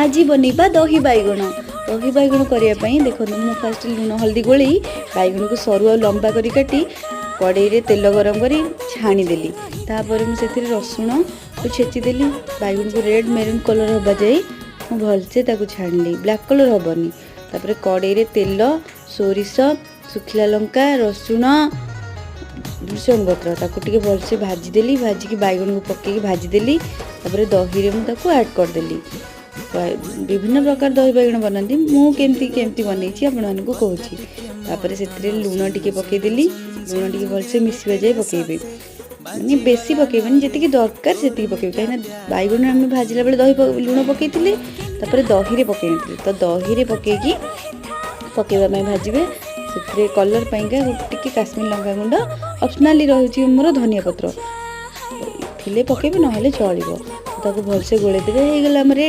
ଆଜି ବନେଇବା ଦହି ବାଇଗଣ। ଦହି ବାଇଗଣ କରିବା ପାଇଁ ଦେଖନ୍ତୁ, ମୁଁ ଫାଷ୍ଟ ଲୁଣ ହଳଦୀ ଗୋଳେଇ ବାଇଗଣକୁ ସରୁ ଆଉ ଲମ୍ବା କରି କାଟି କଡ଼େଇରେ ତେଲ ଗରମ କରି ଛାଣିଦେଲି। ତାପରେ ମୁଁ ସେଥିରେ ରସୁଣକୁ ଛେଚିଦେଲି। ବାଇଗଣକୁ ରେଡ଼୍ ମେରୁନ୍ କଲର୍ ହେବା ଯାଇ ମୁଁ ଭଲସେ ତାକୁ ଛାଣିଲି, ବ୍ଲାକ୍ କଲର୍ ହେବନି। ତାପରେ କଡ଼େଇରେ ତେଲ, ସୋରିଷ, ଶୁଖିଲା ଲଙ୍କା, ରସୁଣ, ଭୃସଙ୍ଗ ପତ୍ର, ତାକୁ ଟିକେ ଭଲସେ ଭାଜିଦେଲି। ଭାଜିକି ବାଇଗଣକୁ ପକେଇକି ଭାଜିଦେଲି। ତାପରେ ଦହିରେ ମୁଁ ତାକୁ ଆଡ଼୍ କରିଦେଲି। ବିଭିନ୍ନ ପ୍ରକାର ଦହି ବାଇଗଣ ବନାନ୍ତି, ମୁଁ କେମିତି କେମିତି ବନେଇଛି ଆପଣମାନଙ୍କୁ କହୁଛି। ତାପରେ ସେଥିରେ ଲୁଣ ଟିକେ ପକେଇଦେଲି। ଲୁଣ ଟିକେ ଭଲସେ ମିଶିବା ଯାଏ ପକେଇବେ, ମାନେ ବେଶୀ ପକେଇବେନି, ଯେତିକି ଦରକାର ସେତିକି ପକେଇବେ। କାହିଁକିନା ବାଇଗଣ ଆମେ ଭାଜିଲା ବେଳେ ଦହି ଲୁଣ ପକେଇଥିଲେ, ତାପରେ ଦହିରେ ପକେଇ ନଥିଲେ। ତ ଦହିରେ ପକେଇକି ପକେଇବା ପାଇଁ ଭାଜିବେ। ସେଥିରେ କଲର୍ ପାଇଁକା ଗୋଟେ ଟିକେ କାଶ୍ମୀର ଲଙ୍କା ଗୁଣ୍ଡ, ଅପସନାଲି ରହୁଛି ମୋର ଧନିଆ ପତ୍ର, ଥିଲେ ପକେଇବେ, ନହେଲେ ଚଳିବ। ତାକୁ ଭଲସେ ଗୋଳେଇ ଦେବେ, ହେଇଗଲା ଆମର।